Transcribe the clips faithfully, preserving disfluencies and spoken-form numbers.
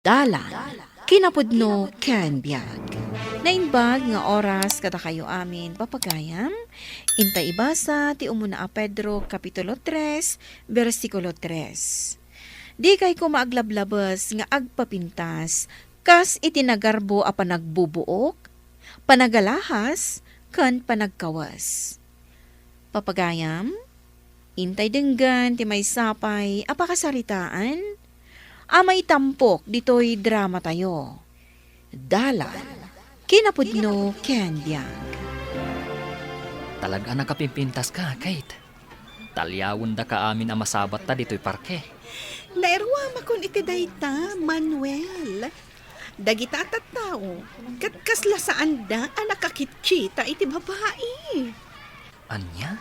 Dalan, kinapudno ken biag. Naimbag nga oras kadakayo amin, papagayam. Inta ibasa ti umuna a Pedro, Kapitulo tres, bersikulo tres. Dikay koma aglablabes nga agpapintas kas iti nagarbo a panagbubuok, panagalahas, ken panagkawes. Papagayam, intay denggen ti maysa pay a pakasaritaan a maitampok ditoy dramatayo. Dalan, kinapudno ken biag. Talaga a nakapimpintaska, Kate. Talyawendaka amin a masabatta ditoy parke. Nairuamakon iti dayta, Manuel. Dagita a tattao, ket kasla saanda a nakakitkita iti babai. Ania?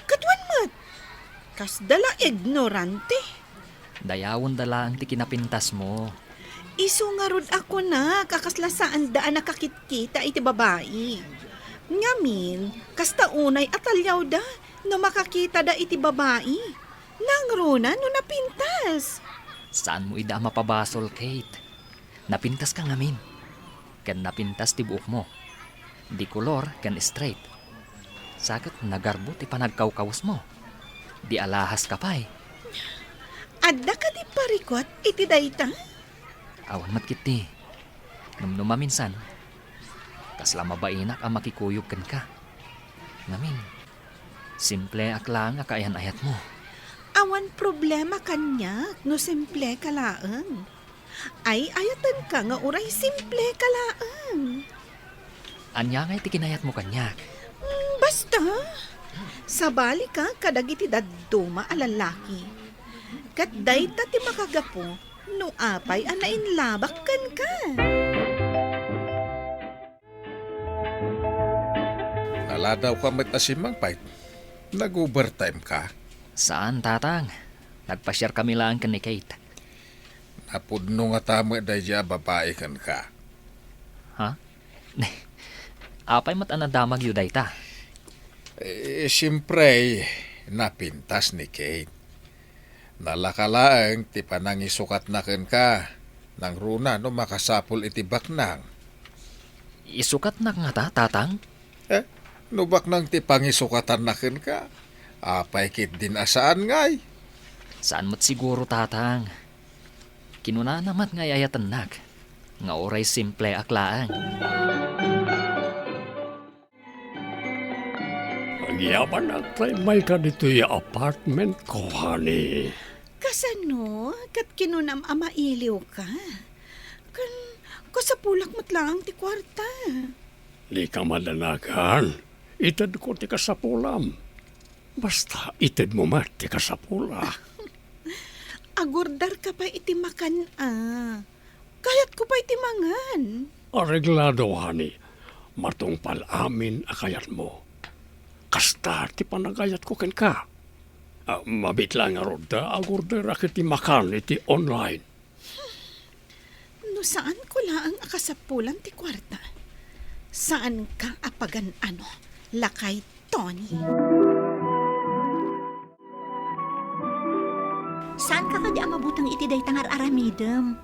Kaduan met. Kasda la ignorante. Dayawenda laeng ti kinapintasmo. Isu ngarud a kunak a kasla saanda a nakakitkita iti babai. Ngamin, kasta unay a talyawda no makakitada iti babai. Nangruna no napintas. Saanmo ida a mapabasol, Kate. Napintaska ngamin. Ken napintas ti buokmo. Di kolor ken straight. Sa ket nagarbo ti panagkawkawesmo. Di alahaska pay. Adda kadi parikut iti dayta? Awan met ketdi. Ngem no maminsan, kasla mabainak a makikuyog kenka. Ngamin, simpleak laeng a kaayan-ayatmo. Awan problema kaniak no simpleka laeng. Ay-ayatenka nga uray simpleka laeng. Ania ngay ti kinayatmo kaniak? Mm, basta, sabalika kadagiti dadduma a lallaki. Ket dayta ti makagapu no apay a nainlabak kenka. Naladawka met a simmangpet. Nag-overtime ka? Saan, Tatang. Nagpasiarkami laeng ken ni Kate. Napudno ngata met daydiay a babai kenka? Ha? Apay met a nadamagyo dayta? Eh, siempre, napintas ni Kate. Nalaka laeng ti panangisukatna kenka. Nangruna no makasapul iti baknang. Isukatnak ngata, Tatang? Eh, no baknang ti pangisukatanna kenka, apay ketdin a saan ngay? Saan met siguro, Tatang. Kinunana met nga ay-ayatennak, nga uray simpleak laeng. Agyamanak ta immayka ditoy apartment ko, honey. Kasano? Ket kinunam a mailiwka. Ken kasapulak met laeng ti kuarta. Dika madanagan. Itedko ti kasapulam. Basta itedmo met ti kasapulak. Agordarka pay iti makan a. Kayatko pay ti mangan. Areglado, honey. Matungpal amin a kayatmo. Kasta ti panagayatko kenka. Ah, mabiit laeng ngarud ta agorderak iti makan iti online. No saanko laeng a kasapulan ti kuarta, saanka a pagan-ano, lakay Tony. Saanka kadi a mabuteng iti dayta nga ar-aramidem?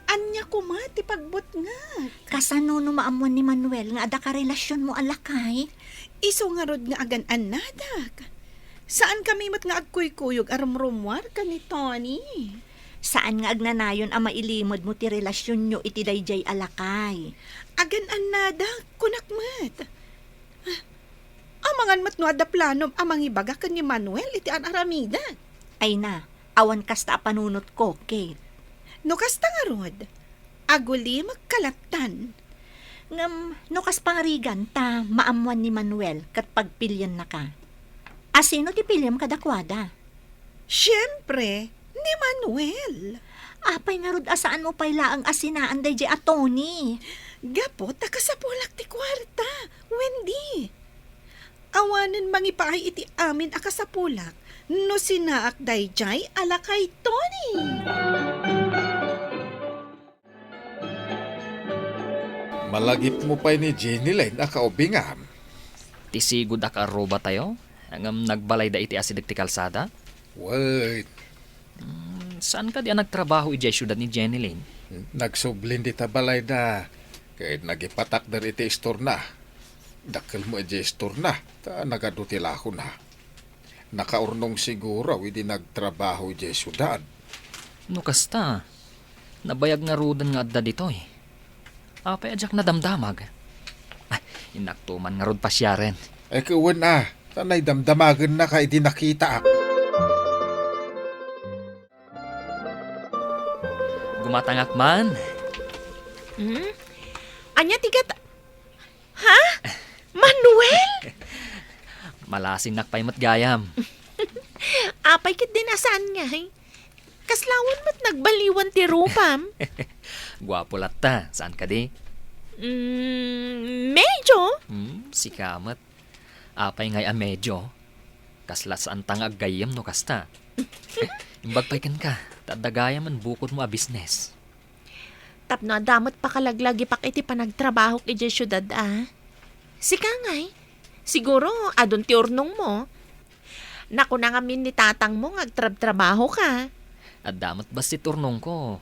Ania koma ti pagbutngak? Kasano no maammuan ni Manuel nga adda karelasionmo a lakay? Isu ngarud nga agan-annadak. Saankami met nga agkuykuyog a rumrummuar ken ni Tony. Saan nga agnanayon a mailimedmo ti relasionyo iti daydiay a lakay. Agan-annadak, kunak met. Amangan met no adda planom a mangibaga ken ni Manuel iti ar-aramidek. Ay na, awan kasta a panunotko, Kate. No kasta ngarud, agulimek ka lattan. Ngem, no kas pangarigan ta maammuan ni Manuel ket pagpiliennaka, asino ti piliem kadakuada? Siempre, ni Manuel. Apay ngarud a saanmo pay laeng a sinaan daydiay a Tony? Gapu ta kasapulak ti kuarta, Wendy. Awanen mangipaay iti amin a kasapulak no sinaak daydiay a lakay Tony. Malagipmo pay ni Jenny Lane a kaubingam. Ti sigud a kaarrubatayo, ngem nagbalayda iti asideg ti kalsada? Wen. Hmm, Saan kadi a nagtrabaho idiay siudad ni Jenny Lynn? Nagsublin dita balayda, ket nagipatakder iti istorna. Dakkel met idiay istorna, ta nagadu ti lakona. Nakaurnong siguro idi nagtrabaho idiay siudad. No kasta, nabayag ngaruden nga adda ditoy. Apay a diak nadamdamag? Ay, innakto man ngarud pasiaren. Ay, ket wen a, ta naidamdamagennaka idi nakitaak. Gumatangak man. Hmm? Ania ti gat-, ha? Manuel? Malasinnak pay met gayam. Apay ket din a saan ngay? Kasla awan met nagbaliwan ti rupam? Guapo latta, saan kadi? Mm, medyo. Hmm, sika met. Apay ngay a medyo? Kasla saanta nga aggayyem no kasta. Imbag pay kenka, ta adda gayam a bukodmo a bisnes. Tapno adda met pakalaglagipak iti panagtrabahok idiay siudad a. Sika ngay, siguro adun ti urnongmo. Nakuna ngamin ni tatangmo nga agtrabtrabahoka. Adda met bassit urnongko.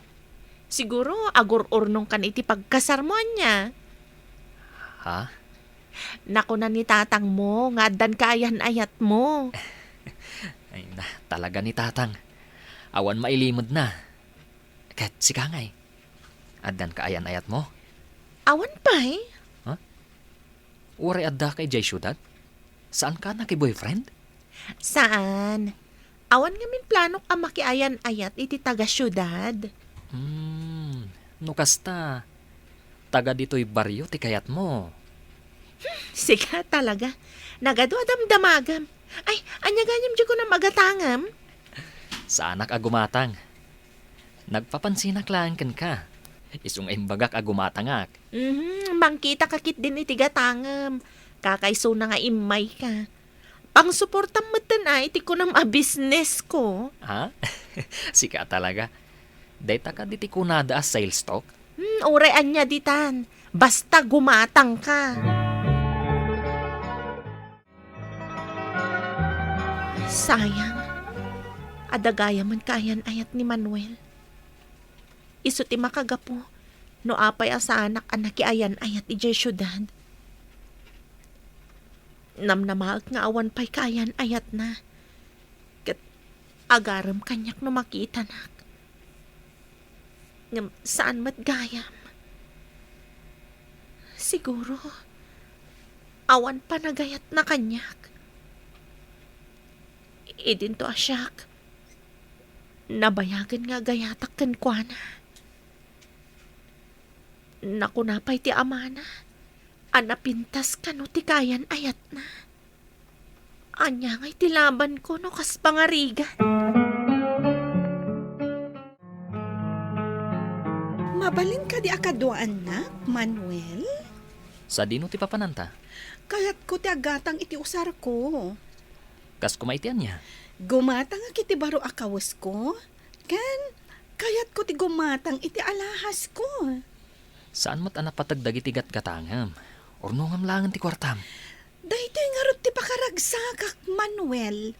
Siguro agur-urnongkan iti pagkasarmo ania. Ha? Nakuna ni tatangmo nga addan kaayan-ayatmo. Ay na, talaga ni tatang. Awan mailimedna. Ket sika ngay, addan kaayan-ayatmo? Awan pay. Ha? Uray addaka idiay siudad? Saanka a nakiboyfriend? Saan. Awan ngamin planok a makiayan-ayat iti taga-siudad. Hmm, no kasta, taga ditoy barrio ti kayatmo. Sika talaga. Nagadu a damdamagam. Ay, ania gayam diay kunam a gatangem? Saanak a gumatang. Nagpapansinak laeng kenka. Isu nga imbagak a gumatangak. Mhm, mangkitaka ketdin iti gatangem. Kakaisuna nga immayka. Pangsuportam metten a iti kunam a bisnesko. Ha? Sika talaga. Dayta kadi ti kunada a sales talk? Hmm, uray ania ditan. Basta gumatangka. Sayang. Adda gayamen kaayan-ayat ni Manuel. Isu ti makagapu no apay a saanak a nakiayan-ayat idiay siudad. Namnamaek nga awan pay kaayan-ayatna. Ket agarem kaniak no makitanak. Ngem saan met gayam. Siguro, awan panagayatna kaniak. Idinto a siak, nabayagen nga agayatak kenkuana. Nakuna pay ti amana a napintas kano ti kaayan-ayatna. Ania ngay ti labanko no kas pangarigan? Mabalin kadi a kaduaannak, Manuel? Sadino ti papananta? Kayatko ti aggatang iti usarko. Kas koma iti ania? Gumatangak iti baro a kawesko. Ken, kayatko ti gumatang iti alahasko. Saan met a napateg dagiti gatgatangem. Urnongem laengen ti kuartam. Daytoy ngarud ti pakaragsakak, Manuel.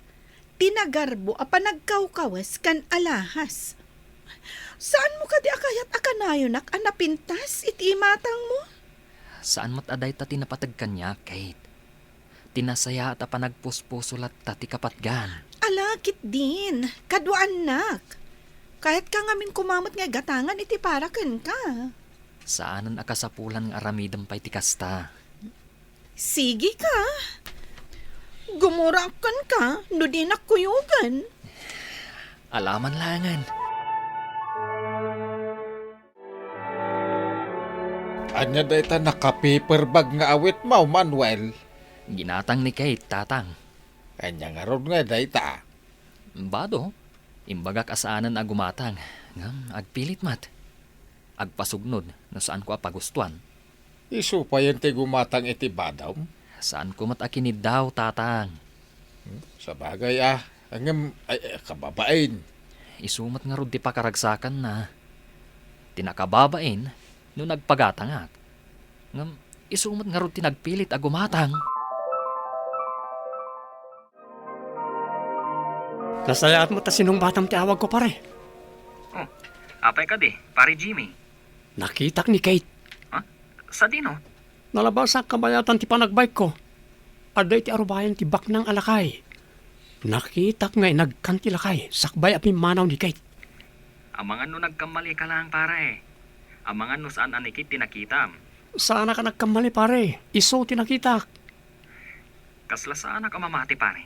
Ti nagarbo a panagkawkawes ken alahas. Saanmo kadi a kayat a kanayonak a napintas iti imatangmo? Saan met a dayta ti napateg kaniak, Kate. Ti nasayaat a panagpuspuso latta ti kapatgan. Ala, ketdin, kaduaannak. Kayatka ngamin koma met nga igatangan iti para kenka. Saanen a kasapulan nga aramidem pay ti kasta. Sige ka. Gumuraak kenka no dinak kuyogen. Alaman laengen. Ania dayta nakapaperbag nga awitmo, Manuel? Ginatang ni Kate, Tatang. Ania ngarud nga dayta? Bado, imbagak a saanen a gumatang, ngem agpilit met. Agpasugnod no saanko a pagustuan. Isu payen ti gumatang iti badom? Saanko met a kiniddaw, Tatang. Hmm, sabagay a, ngem, ay, ay, kababain. Isu met ngarud ti pakaragsakanna. Ti nakababain, no nagpagatangak. Ngem, isu met ngarud ti nagpilit a gumatang. Nasayaat met a sinungbatam ti awagko, pare. Apay kadi, Pare Jimmy? Nakitak ni Kate. Ha? Sadino? Nalabasak kabayatan ti panagbike-ko. Adda iti arubayan ti baknang a lakay. Nakitak nga inagkan ti lakay sakbay a pimmanaw ni Kate. Amangan no nagkammalika laeng, pare. Amangan no saan a ni Kate ti nakitam. Saanak a nagkammali, pare. Isu ti nakitak. Kasla saanak a mamati, pare.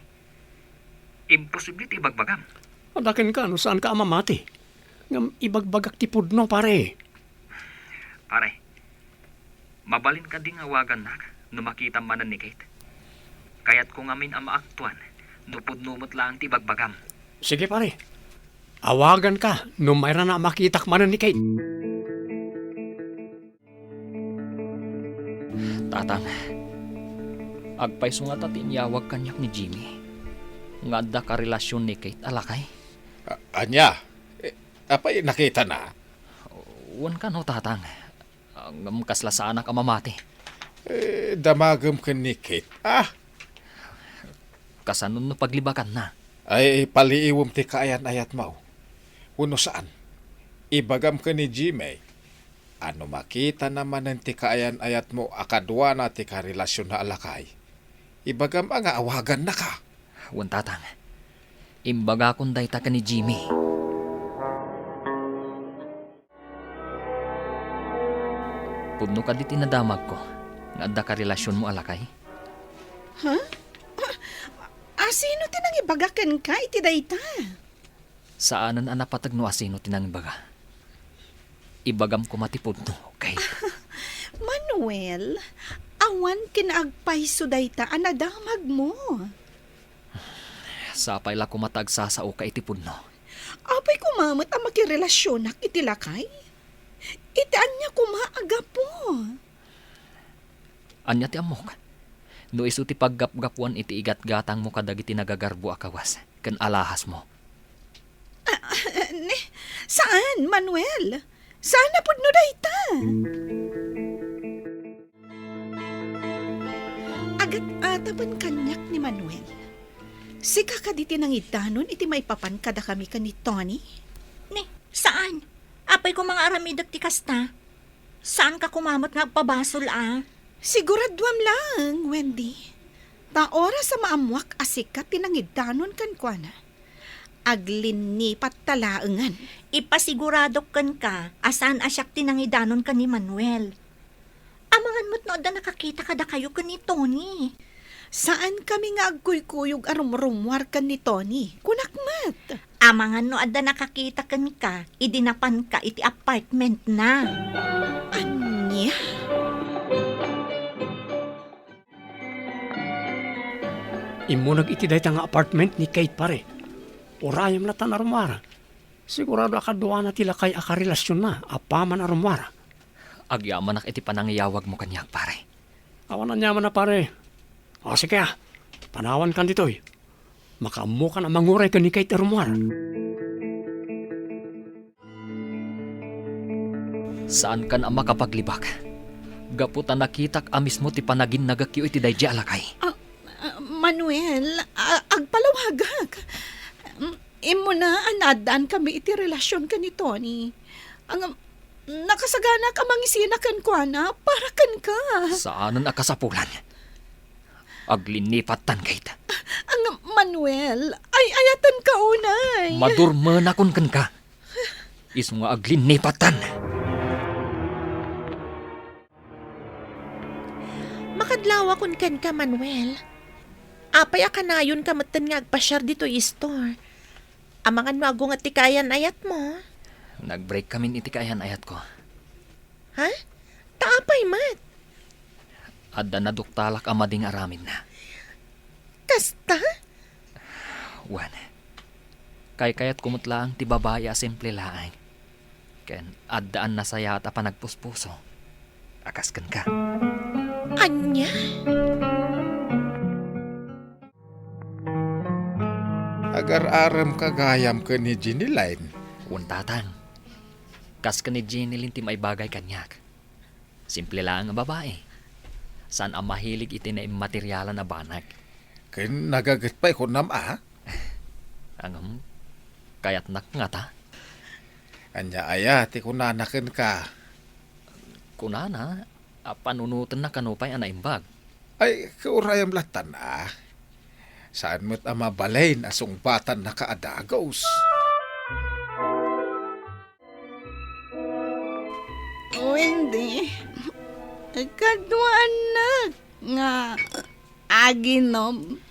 Imposible ti ibagbagam. Adda kenka no saanka a mamati. Ngem ibagbagak ti pudno, pare. Pare, mabalin kadi nga awagannak no makitam manen ni Kate? Kayatko ngamin a maaktuan no pudno met laeng ti ibagbagam. Sige, pare. Awaganka no mairana a makitak manen ni Kate. Tatang, agpayso ngata ti inyawag kaniak ni Jimmy nga adda karelasion ni Kate a lakay? A-, ania? Eh, apay nakitana? Wen kano, Tatang. Ngem kasla saanak a mamati. Eh, damagem ken ni Kate. Ah! Kasano no paglibakanna? Ay, paliiwem ti kaayan-ayatmo. Wenno saan? Ibagam ken ni Jimmy a no makitana manen ti kaayan-ayatmo a kaduana ti karelasionna a lakay, ibagam a nga awagannaka. Wen, Tatang. Imbagakon dayta ken ni Jimmy. Pudno kadi ti nadamagko nga adda karelasionmo a lakay? Ha? A-, asino ti nangibaga kenka iti dayta? Saanen a napateg no asino ti nangibaga. Ibagam koma ti pudno, okay? Manuel, awan kinaagpayso dayta a nadamagmo. Sapay la koma ta agsasaoka iti pudno. Apay koma met a makirelasionak iti lakay? Iti ania koma a gapu? Ania ti ammok? No isu ti paggapgapuan iti igatgatangmo kadagiti nagagarbo a kawas ken alahasmo. Ah, ne, saan, Manuel? Saan a pudno dayta? Agat-atapen kaniak ni Manuel. Sika kadi ti nangidanon iti maipapan kadakami ken ni Tony? Ne, saan? Apay koma nga aramidek ti kasta? Saanka koma met nga agpabasol a? Siguraduam laeng, Wendy. Ta oras a maammuak a sika ti nangidanon kenkuana, aglinnipatta laengen. Ipasiguradok kenka a saan a siak ti nangidanon ken ni Manuel. Amangan met no adda nakakita kadakayo ken ni Tony. Saankami nga agkuykuyog a rumrummuar ken ni Tony. Kunak met. Amangan no adda nakakita kenka idi napanka iti apartmentna. Ania? Immuneg iti dayta nga apartment ni Kate, pare. Urayem latta a rummuar. Sigurado a kaduana ti lakay a karelasionna apaman a rummuar. Agyamanak iti panangiyawagmo kaniak, pare. Awan aniaman a, pare. O, sige a. Panawankan ditoy. Makaammokan a manguray ken ni Kate a rummuar. Saankan a makapaglibak. Gapu ta nakitak a mismo ti panaginnagekyo iti daydiay a lakay. Ah, ah, Manuel, a-, agpalawagak. Mm, immuna a naaddaankami iti relasion ken ni Tony. Ang, nakasaganak a mangisina kenkuana para kenka. Saanen a kasapulan. Aglinnipatta, Kate. Ang, Manuel, ay-ayatenka unay. Madurmenakon kenka. Isu nga aglinnipatta. Makadlawakon kenka, Manuel. Apay a kanayonka metten nga agpasiar ditoy store? Amangan no agunget ti kaayan-ayatmo. Nag-break kamin iti kaayan-ayatko. Ha? Ta apay met? Adda naduktalak a madi nga aramidna. Kasta? Wen, kaykayatko met laeng ti babai a simple laeng. Ken addaan nasayaat a panagpuspuso a kas kenka. Ania? Agar-aremka gayam ken ni Jenny Lynn? Wen, Tatang. Kas ken ni Jenny Lynn ti maibagay kaniak. Simple laeng a babai. Saan a mahilig iti naimmaterialan a banag. Ken nagaget pay kunam a? Ngem, kayatnak ngata. Ania aya ti kunana kenka? Kunana, a panunotenna kano pay a naimbag. Ay, kaurayam lattan a. Saan met a mabalin a sungbatannaka a dagus. Wendy, kaduaannak nga aginom.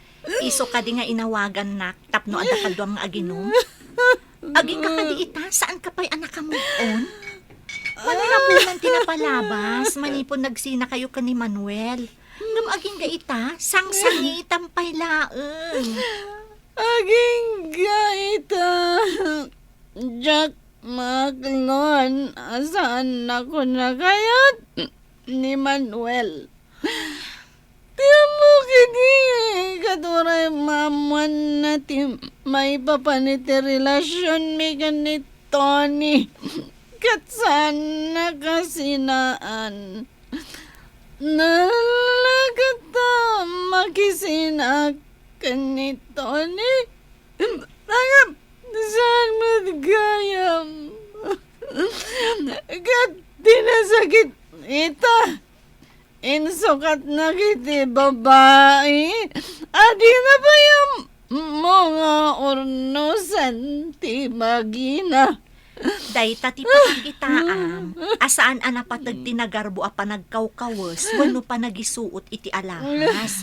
Isu kadi nga inawagannak tapno adda kaduam nga aginom? Agingga kadi ita, saan ka pay a naka-move on? Manirabulan ti napalabas manipud nagsinakayo ken ni Manuel. Ngem agingga ita, sangsangitam pay laeng. Agingga ita, diak maaklon a saannakon a kayat ni Manuel. Ti ammok idi, ket uray maammoanna ti maipapan iti relasionmi ken ni Tony, ket saanna kasinaan. Nalaket a makisina ken ni Tony. Saan met gayam. Ket ti nasakit ita, insukatnak iti babai a dina pay ammo nga urnosen ti bagina. Dayta ti pakikitaam a saan a napateg ti nagarbo a panagkawkawes wenno panagisuot iti alahas.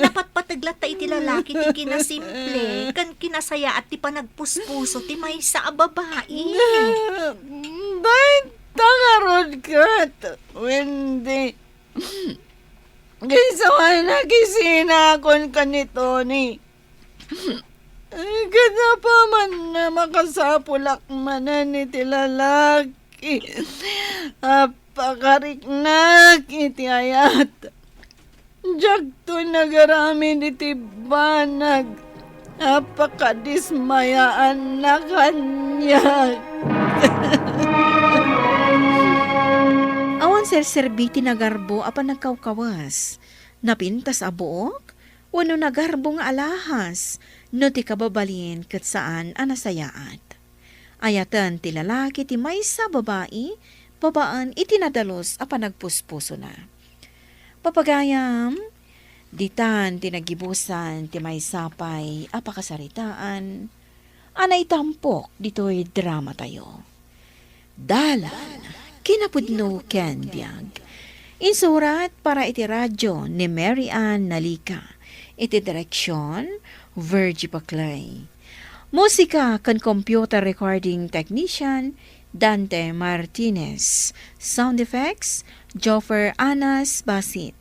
Napatpateg latta iti lalaki ti kinasimple ken kinasayaat ti panagpuspuso ti maysa a babai. Dayta ngarud ket, Wendy. Kaysa nga nakisinakon ken ni Tony. Ket apaman a makasapulak manen iti lalaki a pakariknak iti ayat, diakto nagaramin iti banag a pakadismayaanna kaniak. Awan serserbi ti nagarbo a panagkawkawes, napintas a buok, wenno nagarbo nga alahas, no ti kababalin ket saan a nasayaat. Ayaten ti lalaki ti maysa a babai babaen iti nadalus a panagpuspusona. Papagayam, ditan ti naggibusan ti maysa pay a pakasaritaan a naitampok ditoy dramatayo. Dalan, kinapudno ken biag. Insurat para iti radyo ni Mary Ann Nalica. Iti direksion, Virgie Paclay. Musika ken computer recording technician, Dante Martinez. Sound effects, Joffer Anas Basit.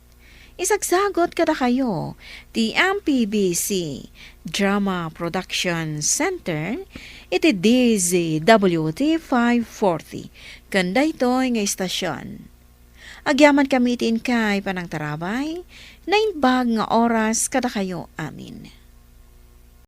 Isagsagut kadakayo ti M P B C Drama Production Center iti D Z W T five forty ken daytoy nga istasion. Agyamankami iti inkay panangtarabay, naimbag nga oras kadakayo amin.